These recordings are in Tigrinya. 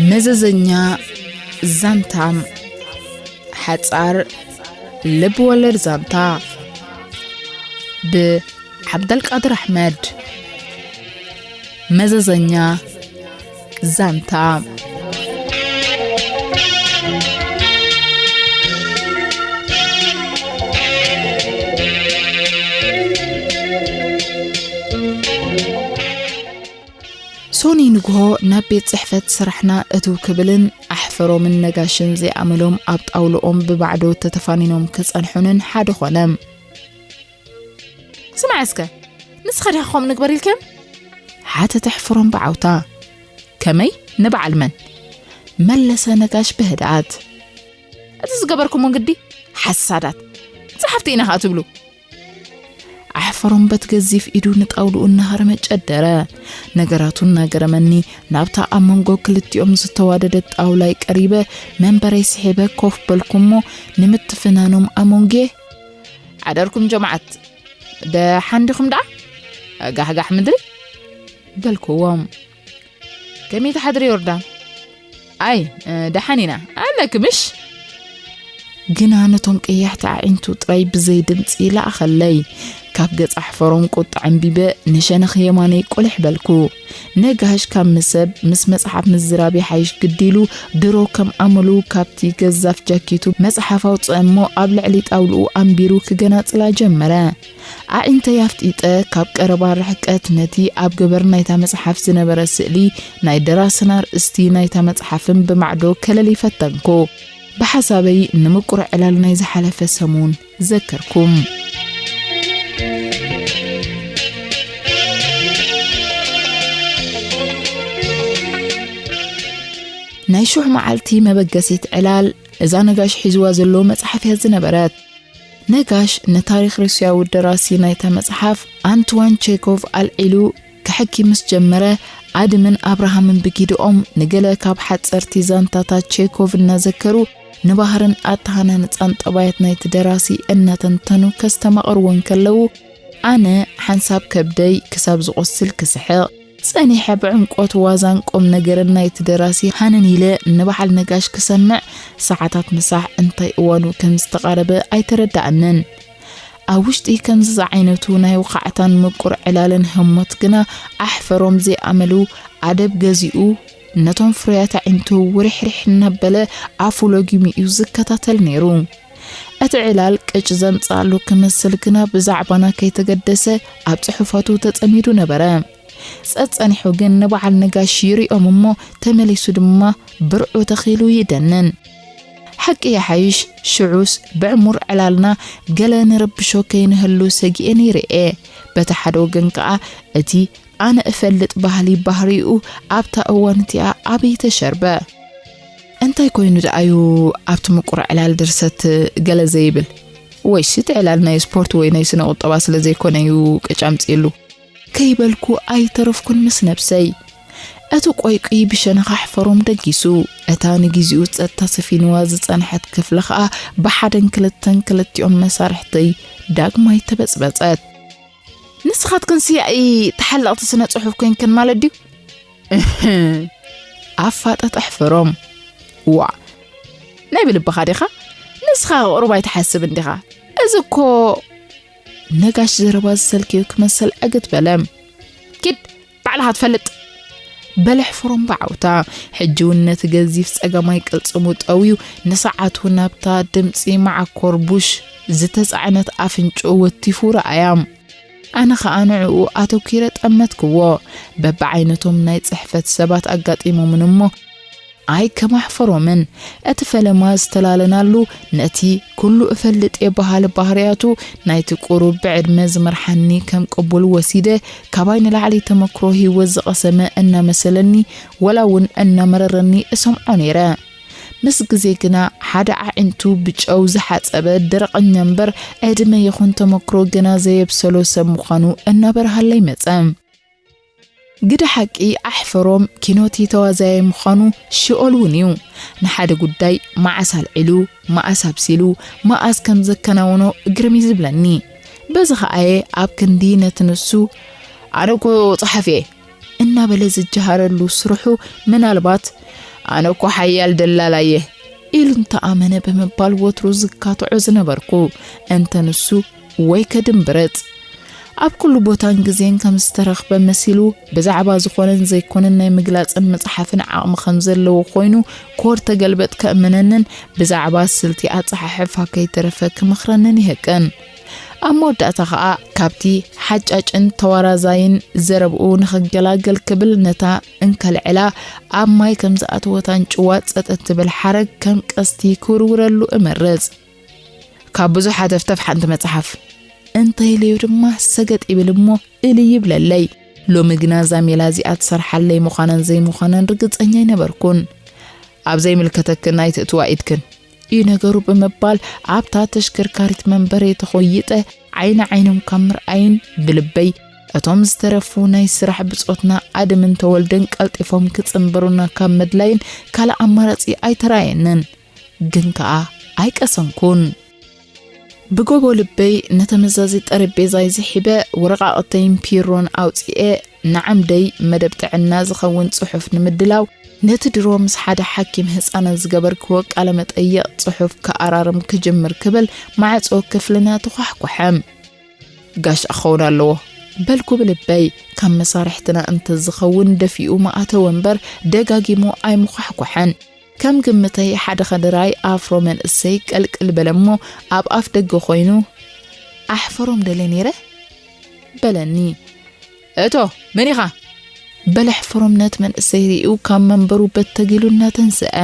መዘዘኛ ዛንታ፣ ሓጻር ልብ ወለድ ዛንታ፣ ብዓብደልቃድር ኣሕመድ። መዘዘኛ ዛንታ። ሶኒ ንግሆ ናብ ቤት ጽሕፈት ስራሕና እትው ክብልን ኣሕፈሮምን ነጋሽን ዘይኣመሎም ኣብ ጣውልኦም ብባዕዶ ተተፋኒኖም ክጸንሑንን ሓደ ኾነ። ስማዕ እስከ፣ ንስኻ ዲኻ ከምኡ ንግበር ኢልክዮም? ሓተተ ኣሕፈሮም ብዓውታ። ከመይ? ንበዓል መን? መለሰ ነጋሽ ብህድኣት። እቲ ዝገበርኩሞ ግዲ ሓሳዳት፣ ጸሓፍቲ ኢና ኸኣ ትብሉ። ኣሕፈሮም በት ገዚፍ ኢዱ ንጣውልኡ እናሃረመ ጨደረ። ነገራቱ እናገረመኒ፣ ናብታ ኣብ መንጎ ክልቲኦም ዝተዋደደት ጣውላይ ቀሪበ፣ መንበረይ ስሒበ ኮፍ በልኩ እሞ፣ ንምትፍናኖም ኣሞንጌ፣ "ሓደርኩም ጀማዓት፣ ደሓን ዲኹም ደኣ? ጋሕጋሕ ምድሪ?" በልክዎም። "ከመይ ትሓድሪ ዮርዳን?" "ኣይ፣ እ፣ ደሓን ኢና ኣለኪ ምሽ?" ግና ነቶም ቀያሕቲ ኣዒንቱ ጥራይ ብዘይ ድምጺ ለኣኸለይ። ካብ ገጽ ኣሕፈሮም ቁጥዕ ኣንቢበ ንሸነኽ የማነይ ቁልሕ በልኩ። ነጋሽ ካብ ምሰብ ምስ መጽሓፍ ምዝራብ ይሓይሽ ግዲ ኢሉ ድሮ ከም ኣመሉ ካብቲ ገዛፍ ጃኬቱ መጽሓፍ ኣውጽአ እሞ ኣብ ልዕሊ ጣውልኡ ኣንቢሩ ክገናጽላ ጀመረ። ኣዒንተይ ኣፍጢጠ ካብ ቀረባ ርሕቀት ነቲ ኣብ ገበር ናይታ መጽሓፍ ዝነበረ ስእሊ ናይ ደራስን ኣርእስቲ ናይታ መጽሓፍን ብማዕዶ ከለሊ ፈተንኩ። ብሓሳበይ ንምቁር ዕላል ናይ ዝሓለፈ ሰሙን ዘከርኩ። ናይ ሽሕ መዓልቲ መበገሲት ዕላል እዛ ነጋሽ ሒዝዋ ዘሎ መጽሓፍ እያ ዝነበረት። ነጋሽ ንታሪኽ ሩስያዊ ደራሲ ናይታ መጽሓፍ ኣንትዋን ቼኮቭ ኣልዒሉ ከሕኪ ምስ ጀመረ፣ ኣድምን ኣብርሃምን ብጊድኦም ንገለ ካብ ሓጸርቲ ዛንታታት ቼኮቭ እናዘከሩ ንባህርን ኣተሃናንጻን ጠባያት ናይቲ ደራሲ እናተንተኑ ከስተማቕርዎ እንከለዉ፣ ኣነ ሓንሳብ ከብደይ ክሳብ ዝቖስል ክስሕቕ ጸኒሐ፣ ብዕምቆት ዋዛን ቁም ነገርን ናይቲ ደራሲ ሃነን ኢለ ንበዓል ነጋሽ ክሰምዕ ሰዓታት ምሳሕ እንታይ እዋኑ ከም ዝተቓረበ ኣይተረድኣንን። ኣብ ውሽጢ ከምዚ ዝዓይነቱ ናይ ውኻዕታን ምቁር ዕላልን ህሞት ግና ኣሕፈሮም ዘይኣመሉ ኣደብ ገዚኡ ነቶም ፍሩያት ኣዒንቱ ውርሕርሕ እናበለ ኣፉ ለጊሙ እዩ ዝከታተል ነይሩ። እቲ ዕላል ቅጭ ዘምጽኣሉ ክመስል ግና ብዛዕባና ከይተገደሰ ኣብ ጽሑፋቱ ተጸሚዱ ነበረ። ጸጸኒሑ ግን ንበዓል ነጋሽ ይሪኦም እሞ ተመሊሱ ድማ ብርዑ ተኺሉ ይደንን። ሓቂ ይሓይሽ፣ ሽዑስ ብዕሙር ዕላልና ገለ ንረብሾ ከይንህሉ ሰጊኤ ነይረ እየ። በቲ ሓደ ወገን ከኣ እቲ ኣነ እፈልጥ ባህሊ ባህሪኡ ኣብታ እዋን እቲኣ ኣበይ ተሸርበ? እንታይ ኮይኑ ደኣዩ ኣብቲ ምቁር ዕላል ድርሰት ገለ ዘይብል? ወይስ እቲ ዕላል ናይ ስፖርት ወይ ናይ ስነ ቁጠባ ስለ ዘይኮነ እዩ ቅጫ ኣምጺእሉ? ከይበልኩ ኣይተረፍኩን ምስ ነብሰይ። እቲ ቆይቂ ብሸነኻ ኣሕፈሮም ደጊሱ፣ እታ ንግዜኡ ጸጥታ ሰፊንዋ ዝጸንሐት ክፍሊ ኸኣ ብሓደን ክልተን ክልቲኦም መሳርሕተይ ዳግማይ ተበጽበጸት። ንስኻትክንሲ ኣይ ተሓለቕቲ ስነ ጽሑፍ ኮይንክን ማለት ድዩ? ኣፋጠጠ ኣሕፈሮም። ዋእ፣ ናይ ብልብኻ ዲኻ? ንስኻ ቁሩብ ኣይትሓስብን ዲኻ? እዚ እኮ ነጋሽ ዘረባ ዝሰልክዮ ክመሰል ዕግት በለ። ኪድ፣ ባዕልኻ ትፈልጥ። በለ ኣሕፈሮም ብዓውታ። ሕጂ እውን ነቲ ገዚፍ ጸጋማይ ቅልጽሙ ጠውዩ ንሰዓቱ ናብታ ድምጺ መዓኮር ቡሽ ዝተጻዕነት ኣፍንጭኡ ወቲፉ ረኣያ። ኣነ ኸኣ ንዕኡ ኣተኲረ ጠመትክዎ። በብዓይነቶም ናይ ጽሕፈት ሰባት ኣጋጢሞምን እሞ ኣይከማሕፈሮምን። እቲ ፈለማ ዝተላለናሉ ነቲ ኩሉ እፈልጥ እየ በሃሊ ባህርያቱ ናይቲ ቁሩብ ብዕድመ ዝመርሓኒ ከም ቅቡል ወሲደ፣ ካባይ ንላዕሊ ተመክሮ ህይወት ዝቐሰመ እናመሰለኒ፣ ወላ እውን እናመረረኒ እሰምዖ ነይረ። ምስ ግዜ ግና ሓደ ኣዒንቱ ብጨው ዝሓጸበ ደረቐኛ እምበር ዕድመ ይኹን ተመክሮ ገና ዘየብሰሎ ሰብ ምዃኑ እናበርሃለይ መጸ። ግደ ሓቂ ኣሕፈሮም ኪኖቲ ተዋዛያይ ምዃኑ ሽኦል እውን እዩ። ንሓደ ጉዳይ መዓስ ኣልዒሉ፣ መኣስ ኣብሲሉ፣ መኣስ ከም ዘከናወኖ ግርም እዩ ዝብለኒ። በዚ ኸኣየ ኣብ ክንዲ ነቲ ንሱ፣ "ኣነ እኮ ጸሓፊ እየ" እናበለ ዝጀሃረሉ ስርሑ ምናልባት ኣነ እኮ ሓያል ደላላ እየ ኢሉ እንተኣመነ ብምባል ወትሩ ዝካትዖ ዝነበርኩ፣ እንተ ንሱ ወይ ከድንብርጽ። ኣብ ኩሉ ቦታን ግዜን ከም ዝተረኽበ መሲሉ፣ ብዛዕባ ዝኾነን ዘይኮነን ናይ ምግላጽን ምጽሓፍን ዓቕሚ ከም ዘለዎ ኮይኑ፣ ኮር ተገልበጥ ከእምነንን ብዛዕባ ስልቲ ኣጸሓሕፋ ከይተረፈ ክመኽረንን ይህቅን። ኣብ መወዳእታ ኸኣ ካብቲ ሓጫጭን ተዋራዛይን ዘረብኡ ንኽገላገል ክብል ነታ እንከልዕላ ኣብ ማይ ከም ዝኣተወት ኣንጭዋ ጸጥ እትብል ሓረግ ከም ቀስቲ ክውርውረሉ እመርጽ። ካብ ብዙሕ ሃተፍተፍ ሓንቲ መጽሓፍ እንተኢለዮ ድማ ሰገጥ ይብል እሞ እልይ ይብለለይ። ሎሚ ግና እዛ ሜላ እዚኣ ትሰርሓለይ ምዃናን ዘይምዃናን ርግጸኛ ኣይነበርኩን። ኣብ ዘይምልከተክን ኣይትእትዋ ኢድክን እዩ ነገሩ ብምባል ኣብታ ተሽከርካሪት መንበረይ ተኾይጠ ዓይኒ ዓይኖም ካብ ምርኣይን ብልበይ እቶም ዝተረፉ ናይ ስራሕ ብጾትና ኣድምን ተወልደን ቀልጢፎም ክጽንበሩና ካብ ምድላይን ካልእ ኣማራጺ ኣይተራእየንን። ግን ከኣ ኣይቀሰንኩን። ብጎቦ ልበይ ነተመዛዚ ጠረጴዛይ ዝሒበ ወረቓቕተይን ፒሮን ኣውጺኤ ንዓምደይ መደብ ጥዕና ዝኸውን ጽሑፍ ንምድላው ነቲ ድሮ ምስ ሓደ ሓኪም ህጻናት ዝገበርክዎ ቃለ መጠይቕ ጽሑፍ ክኣራርም ክጅምር ክብል ማዕጾ ክፍልና ተዃሕኩሐ። ጋሻ ክኸውን ኣለዎ በልኩ ብልበይ። ካብ መሳርሕትና እንተዝኸውን ደፊኡ ምኣተወ እምበር ደጋጊሙ ኣይምዃሕኩሐን። ከም ግምተይ ሓደ ከደራይ ኣፍሮ መንእሰይ ቀልቅል በለ እሞ ኣብ ኣፍ ደገ ኮይኑ፣ ኣሕፈሮም ደለ ነይረ በለኒ። እቶ መን ኢኻ በለ ኣሕፈሮም ነቲ መንእሰይ ርእዩ ካብ መንበሩ በተጊሉ እናተንስአ።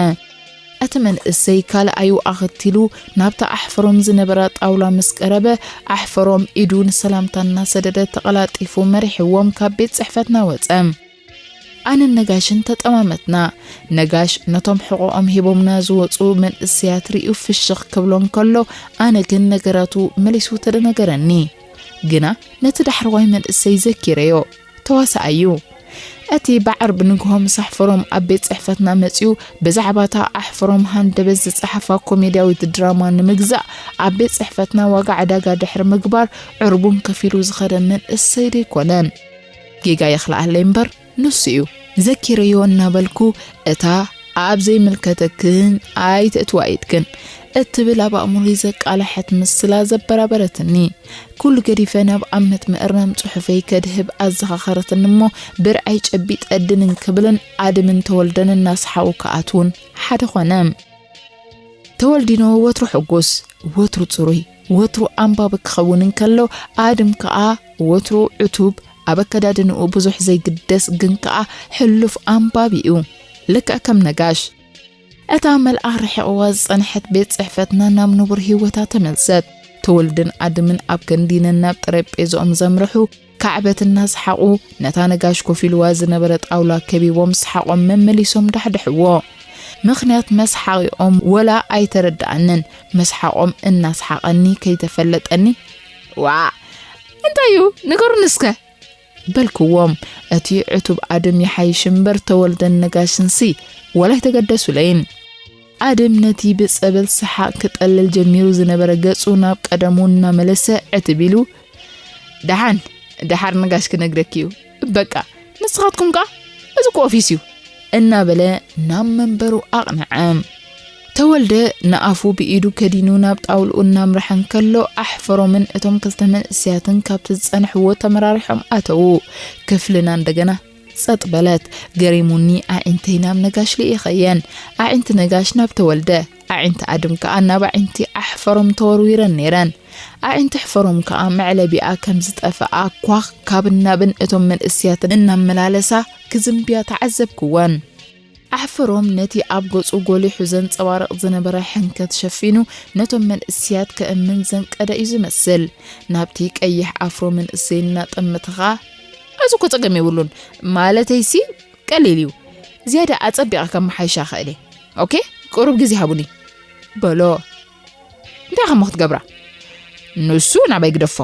እቲ መንእሰይ ካልኣዩ ኣኸቲሉ ናብታ ኣሕፈሮም ዝነበራ ጣውላ ምስ ቀረበ ኣሕፈሮም ኢዱ ንሰላምታ እናሰደደ ተቐላጢፉ መሪሕዎም ካብ ቤት ጽሕፈትና ወጸ። ኣነን ነጋሽን ተጠማመትና። ነጋሽ ነቶም ሕቖኦም ሂቦምና ዝወጹ መንእሰያት ርእዩ ፍሽኽ ክብሎ እንከሎ ኣነ ግን ነገራቱ መሊሱ ተደናገረኒ። ግና ነቲ ዳሕረዋይ መንእሰይ ዘኪረዮ። ተዋሳኣይ እዩ። እቲ ብዓርቢ ንግሆ ምስ ኣሕፈሮም ኣብ ቤት ጽሕፈትና መጺኡ ብዛዕባ እታ ኣሕፈሮም ሃንደበት ዝጸሓፋ ኮሜድያዊት ድራማ ንምግዛእ ኣብ ቤት ጽሕፈትና ዋጋ ዕዳጋ ድሕሪ ምግባር ዕርቡን ከፊሉ ዝኸደ መንእሰይ ደይኮነን። ጌጋ የኽልኣለይ እምበር ንሱ እዩ። ዘኪረዮ እናበልኩ እታ ኣብ ዘይምልከተክን ኣይተእትዋ ኢድክን እትብል ኣብ ኣእምሮይ ዘቃለሐት ምስላ ዘበራበረትኒ። ኩሉ ገዲፈ ናብ ኣመት ምእራም ጽሑፈይ ከድህብ ኣዘኻኸረትኒ እሞ ብርዐይ ጨቢጠ ድንን ክብልን ኣድምን ተወልደን እናሰሓቑ ክኣትዉን ሓደ ኾነ። ተወልዲኖ ወትሩ ሕጉስ፣ ወትሩ ጽሩይ፣ ወትሩ ኣንባቢ ክኸውን እንከሎ ኣድም ከኣ ወትሩ ዕቱብ፣ ኣብ ኣከዳድንኡ ብዙሕ ዘይግደስ ግን ከኣ ሕሉፍ ኣንባቢ እዩ። ልክዕ ከም ነጋሽ። እታ መልኣኽ ርሒቕዋ ዝጸንሐት ቤት ጽሕፈትና ናብ ንቡር ህይወታ ተመልሰት። ተወልድን ኣድምን ኣብ ክንዲ ነናብ ጠረጴዝኦም ዘምርሑ ካዕበት እናሰሓቑ ነታ ነጋሽ ኮፍ ኢልዋ ዝነበረ ጣውላ ከቢቦም ሰሓቖም መመሊሶም ዳሕድሕዎ። ምኽንያት መስሓቒኦም ወላ ኣይተረድኣንን። መስሓቖም እናሰሓቐኒ ከይተፈለጠኒ ዋዕ እንታይ እዩ ንገሩኒ እስከ በልክዎም። እቲ ዕቱብ ኣድም ይሓይሽ እምበር ተወልደን ነጋሽንሲ ወላ ኣይተገደሱለይን። ኣድም ነቲ ብጸበል ሰሓቕ ክጠልል ጀሚሩ ዝነበረ ገጹ ናብ ቀደሙ እናመለሰ ዕትብ ኢሉ፣ ደሓን፣ ደሓር ነጋሽ ክነግረኪ እዩ። በቃ፣ ንስኻትኩም ከኣ፣ እዚ እኮ ኦፊስ እዩ። እናበለ ናብ መንበሩ ኣቕንዐ። ተወልደ ንኣፉ ብኢዱ ከዲኑ ናብ ጣውልኡ እናምርሐ እንከሎ፣ ኣሕፈሮምን እቶም ክልተ መንእሰያትን ካብቲ ዝጸንሕዎ ተመራሪሖም ኣተዉ። ክፍልና እንደገና ጸጥ በለት። ገሪሙኒ ኣዒንተይ ናብ ነጋሽ ልኢኸየን። ኣዒንቲ ነጋሽ ናብ ተወልደ፣ ኣዒንቲ ኣድም ከኣ ናብ ኣዒንቲ ኣሕፈሮም ተወርዊረን ነይረን። ኣዒንቲ ኣሕፈሮም ከኣ መዕለቢኣ ከም ዝጠፍኣ ኳኽ ካብን ናብን እቶም መንእስያት እናመላለሳ ክዝንብያ ተዓዘብክወን። ኣሕፈሮም ነቲ ኣብ ገጹ ጎሊሑ ዘንጸባርቕ ዝነበረ ሕንከት ሸፊኑ ነቶም መንእስያት ከእምን ዘንቀደ እዩ ዝመስል። ናብቲ ቀይሕ ኣፍሮ መንእሰይ እናጠመተ ኸኣ፣ "እዚ እኮ ጸገም የብሉን፣ ማለተይሲ ቀሊል እዩ። ዝያዳ ኣጸቢቐ ከመሓይሻ እኽእል እየ። ኦኬ፣ ቁሩብ ግዜ ሃቡኒ" በሎ። "እንታይ ኢኻ እሞ ክትገብራ?" "ንሱ ናባይ ግደፎ።"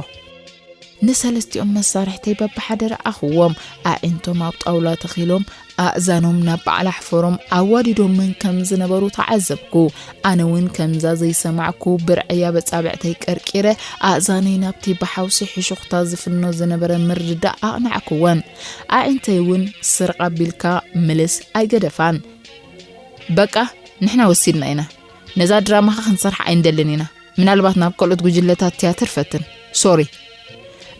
ንሰለስቲኦም መሳርሕተይ በብሓደ ረኣኽዎም። ኣዒንቶም ኣብ ጣውላ ተኺሎም፣ ኣእዛኖም ናብ በዓል ኣሕፈሮም ኣዋዲዶመን ከም ዝነበሩ ተዓዘብኩ። ኣነ እውን ከምዛ ዘይሰማዕኩ ብርዐይ ኣብ ኣጻብዕተይ ቀርቂረ፣ ኣእዛነይ ናብቲ ብሓውሲ ሕሹኽታ ዝፍኖ ዝነበረ ምርድዳእ ኣቕናዕክወን። ኣዒንተይ እውን ስርቕ ኣቢልካ ምልስ ኣይገደፋን። በቃ፣ ንሕና ወሲድና ኢና። ነዛ ድራማኻ ክንሰርሕ ኣይንደልን ኢና። ምናልባት ናብ ካልኦት ጉጅለታት ትያትር ፈትን። ሶሪ።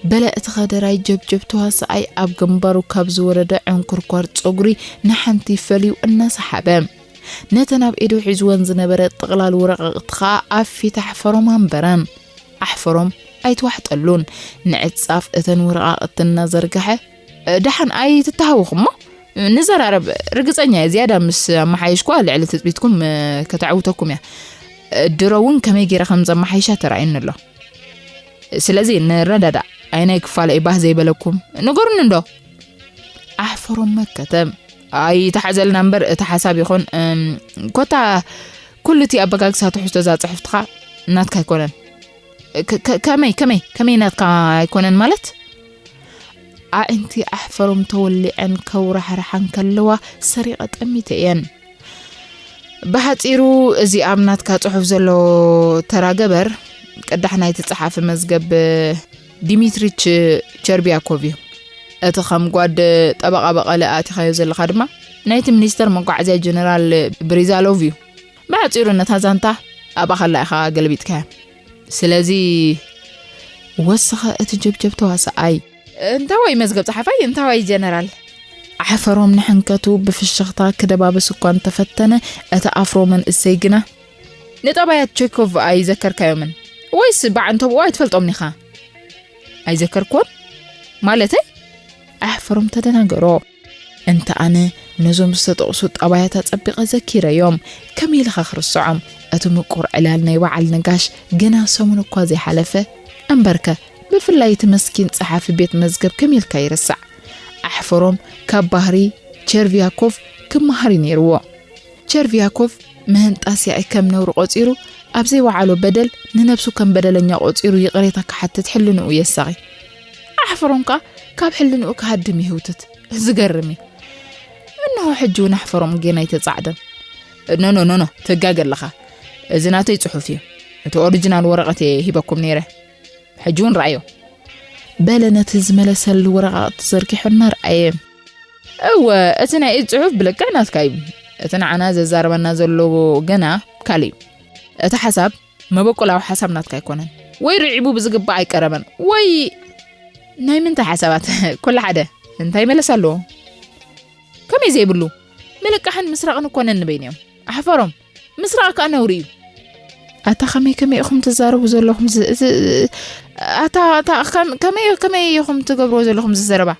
በለ እቲ ከደራይ ጀብጀብ ተዋሳኣይ ኣብ ግንባሩ ካብ ዝወረደ ዕንኩርኳር ጸጉሪ ንሓንቲ ፈልዩ እናሰሓበ። ነተን ኣብ ኢዱ ሒዝወን ዝነበረ ጥቕላል ወረቓቕቲ ኸኣ ኣብ ፊት ኣሕፈሮም ኣንበረን። ኣሕፈሮም ኣይተዋሕጠሉን። ንዕጻፍ እተን ወረቓቕቲ እናዘርግሐ፣ "ደሓን ኣይትተሃወኹ እሞ ንዘራረብ። ርግጸኛ እየ ዝያዳ ምስ ኣመሓየሽኳ ልዕሊ ትጽቢትኩም ከተዕውተኩም እያ። ድሮ እውን ከመይ ገይረ ከም ዘመሓይሻ ተራእዩኒ ኣሎ። ስለዚ ንረዳዳእ። ኣየናይ ክፋለ እዩ ባህ ዘይበለኩም? ንገሩኒ እንዶ?" ኣሕፈሮም መከተ። "ኣይተሓዘልና እምበር እቲ ሓሳብ ይኹን፣ እም፣ ኮታ ኩሉ እቲ ኣበጋግሳ ትሕዝቶ እዛ ጽሕፍትኻ ናትካ ኣይኮነን። ከ-፣ ከ-፣ ከመይ፣ ከመይ፣ ከመይ ናትካ ኣይኮነን ማለት?" ኣዒንቲ ኣሕፈሮም ተወሊዐን ከውራሕርሓን ከለዋ ሰሪቐ ጠሚተ እየን። ብሓጺሩ፣ እዚ ኣብ ናትካ ጽሑፍ ዘሎ ተራ ገበር ቅዳሕ ናይቲ ጸሓፊ መዝገብ ዲሚትሪች ቸርቢያኮቭ እዩ። እቲ ከም ጓድ ጠበቓ በቐለ ኣቲኻዮ ዘለኻ ድማ ናይቲ ሚኒስተር መጓዓዝያ ጀነራል ብሪዛሎቭ እዩ። ብሓጺሩ ነታ ዛንታ ኣብኣ ከላ ኢኻ ገለቢጥካያ። ስለዚ ወሰኸ እቲ ጀብጀብ ተዋሳኣይ። እንታዋይ መዝገብ ጸሓፋይ፣ እንታዋይ ጀነራል? ኣሕፈሮም ንሕንከቱ ብፍሽኽታ ክደባብስ እኳ እንተፈተነ፣ እቲ ኣፍሮ መንእሰይ ግና፣ "ንጠባያት ቼኮቭ ኣይዘከርካዮምን? ወይስ ብዓንተብኡ ኣይትፈልጦምን ኢኻ?" "ኣይዘከርክዎን? ማለተይ?" ኣሕፈሮም ተደናገሮ። "እንተ ኣነ ነዞም ዝተጠቕሱ ጠባያት ኣጸቢቐ ዘኪረዮም፣ ከመይ ኢልኻ ክርስዖም? እቲ ምቁር ዕላል ናይ በዓል ነጋሽ ገና ሰሙን እኳ ዘይሓለፈ። እምበርከ፣ ብፍላይ እቲ መስኪን ጸሓፊ ቤት መዝገብ ከመይ ኢልካ ይርሳዕ?" ኣሕፈሮም ካብ ባህሪ ቸርቪያኮቭ ክመሃር እዩ ነይርዎ። ቸርቪያኮቭ ምህንጣስ ያኢ ከም ነውሪ ቆጺሩ፣ ኣብ ዘይወዓሎ በደል ንነብሱ ከም በደለኛ ቆጺሩ ይቕሬታ ክሓትት ሕልንኡ የሳቒ። ኣሕፈሮም ከኣ ካብ ሕልንኡ ክሃድም ይህውትት። ዝገርም እዩ። እንሆ ሕጂ እውን ኣሕፈሮም ጌና ኣይተጻዕደን። "ኖ፣ ኖ፣ ኖ፣ ኖ፣ ትጋገ ኣለኻ። እዚ ናተይ ጽሑፍ እዩ። እቲ ኦሪጂናል ወረቐት እየ ሂበኩም ነይረ። ሕጂ እውን ረኣዮ።" በለ ነቲ ዝመለሰሉ ወረቓቕቲ ዘርጊሑ እናረኣየ። "እወ፣ እቲ ናይ ኢድ ጽሑፍ ብልክዕ ናትካ እዩ። እቲ ንዓና ዘዛርበና ዘሎ ገና ካልእ እዩ። እቲ ሓሳብ መበቆላዊ ሓሳብ ናትካ ኣይኮነን። ወይ ርዒቡ ብዝግባእ ኣይቀረበን፣ ወይ ናይ ምንታይ ሓሳባት?" "ኩሉ ሓደ፣ እንታይ መለስ ኣለዎ?" "ከመይ ዘይብሉ? ምልቃሕን ምስራቕን እኮ ነንበይን እዮም። ኣሕፈሮም፣ ምስራቕ ከኣ ነውሪ እዩ።" "ኣታ ከመይ ከመይ ኢኹም ትዛረቡ ዘለኹም ዝ-፣ ዝ-፣ ኣታ፣ ኣታ ከም-፣ ከመይ፣ ከመይ ኢኹም ትገብርዎ ዘለኹም እዚ ዘረባ?"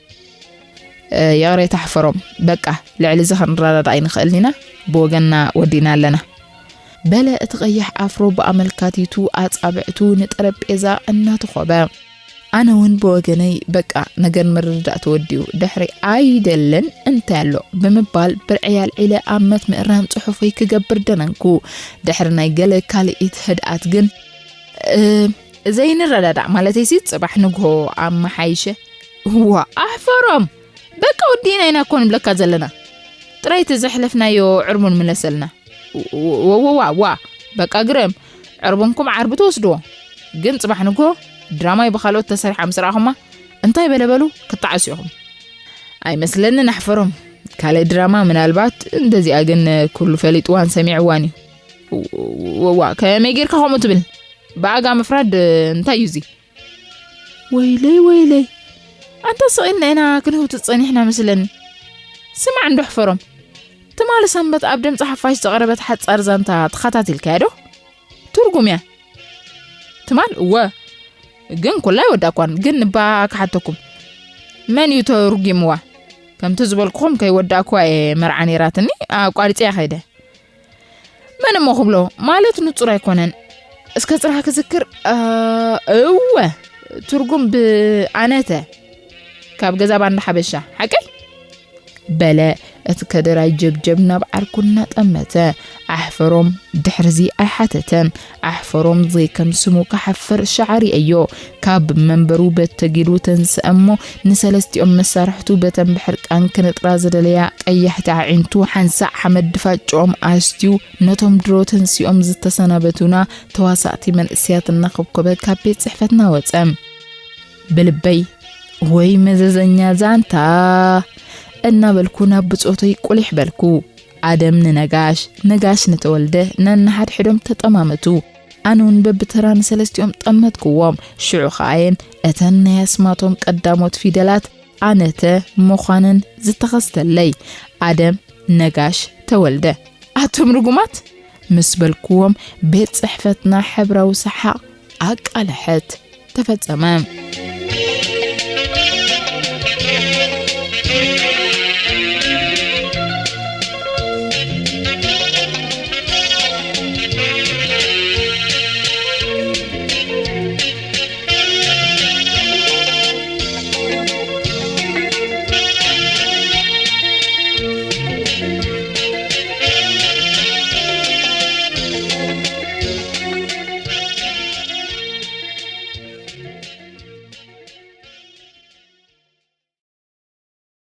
"እ፣ ይቕሬታ ኣሕፈሮም፣ በቃ ልዕሊ እዚ ክንረዳዳእ ኣይንኽእልን ኢና፣ ብወገንና ወዲእና ኣለና።" በለ እቲ ቀይሕ ኣፍሮ ብኣመልካቲቱ ኣጻብዕቱ ንጠረጴዛ እናተኾበ። ኣነ እውን ብወገነይ በቃ ነገር ምርድዳእ ተወዲኡ፣ ድሕሪ ኣይደልን እንታይ ኣሎ ብምባል ብርዐይ ኣልዒለ ኣብ መት ምእራም ጽሑፈይ ክገብር ደነንኩ። ድሕሪ ናይ ገለ ካልኢት ህድኣት ግን፣ እ፣ ዘይንረዳዳእ ማለተይሲ ጽባሕ ንግሆ ኣመሓይሸ። እዋ ኣሕፈሮም፣ በቃ ወዲእና ኢና እኮ ንብለካ ዘለና። ጥራይ እቲ ዘሕለፍናዮ ዕርቡን ምለሰልና። ወ-፣ ወ-፣ ዋ፣ ዋ፣ በቃ ግርም፣ ዕርቡንኩም ዓርቢ ትወስድዎ። ግን ጽባሕ ንግሆ ድራማይ ብኻልኦት ተሰሪሓ ምስ ረኣኹማ፣ እንታይ በለ በሉ ክትጠዓሱ ኢኹም። ኣይመስለንን ኣሕፈሮም። ካልእ ድራማ ምናልባት፣ እንደዚኣ ግን ኩሉ ፈሊጥዋን ሰሚዕዋን እዩ። ወ-፣ ወ-፣ ዋ፣ ከመይ ጌርካ ከምኡ ትብል? ብኣጋ ምፍራድ እንታይ እዩ እዚ? ወይለይ፣ ወይለይ። ኣንታ ስቕ ኢልና ኢና ክንህውትት ጸኒሕና መስለኒ። ስማዕ እንዶ ኣሕፈሮም። ትማሊ ሰንበት ኣብ ድምጺ ሓፋሽ ዝቐረበት ሓጻር ዛንታ ተኸታቲልካያ ዶ? ትርጉም እያ። ትማል? እወ። ግን ኩላ ኣይወዳእኳን። ግን እባ ክሓተኩም። መን እዩ ተርጒምዋ? ከምቲ ዝበልኩኹም ከይወዳእኩዋ እየ መርዓ ነይራትኒ፣ ኣቋሪጸያ ከይደ። መን እሞ ክብሎ? ማለት ንጹር ኣይኮነን። እስከ ጽራህ ክዝክር፣ እ፣ እወ፣ ትርጉም ብኣነተ ካብ ገዛ ባንዳ ሓበሻ። ሓቀይ? በለ እቲ ከደራይ ጀብጀብ ናብ ዓርኩ እናጠመተ። ኣሕፈሮም ድሕርዚ ኣይሓተተን። ኣሕፈሮም ዘይከም ስሙ ክሓፍር ሻዕር እዮ። ካብ መንበሩ በተጊሉ ተንስአ እሞ ንሰለስቲኦም መሳርሕቱ በተን ብሕርቃን ክንጥራ ዝደለያ ቀያሕቲ ኣዒንቱ ሓንሳእ ሓመድ ድፋጭኦም ኣስትዩ ነቶም ድሮ ተንሲኦም ዝተሰናበቱና ተዋሳእቲ መንእሰያት እናኸብከበ ካብ ቤት ጽሕፈትና ወጸ። ብልበይ፣ "ወይ መዘዘኛ ዛንታ!" እናበልኩ ናብ ብጾተይ ቁሊሕ በልኩ። ኣደም ንነጋሽ፣ ነጋሽ ንተወልደ ነንሓድሕዶም ተጠማመቱ። ኣነ እውን በብተራ ንሰለስቲኦም ጠመትክዎም። ሽዑ ኸኣየን እተን ናይ ኣስማቶም ቀዳሞት ፊደላት ኣነተ ምዃነን ዝተኸስተለይ። ኣደም ነጋሽ ተወልደ። ኣቱም ርጉማት! ምስ በልክዎም፣ ቤት ጽሕፈትና ሕብራዊ ሰሓቕ ኣቃልሐት። ተፈጸመ።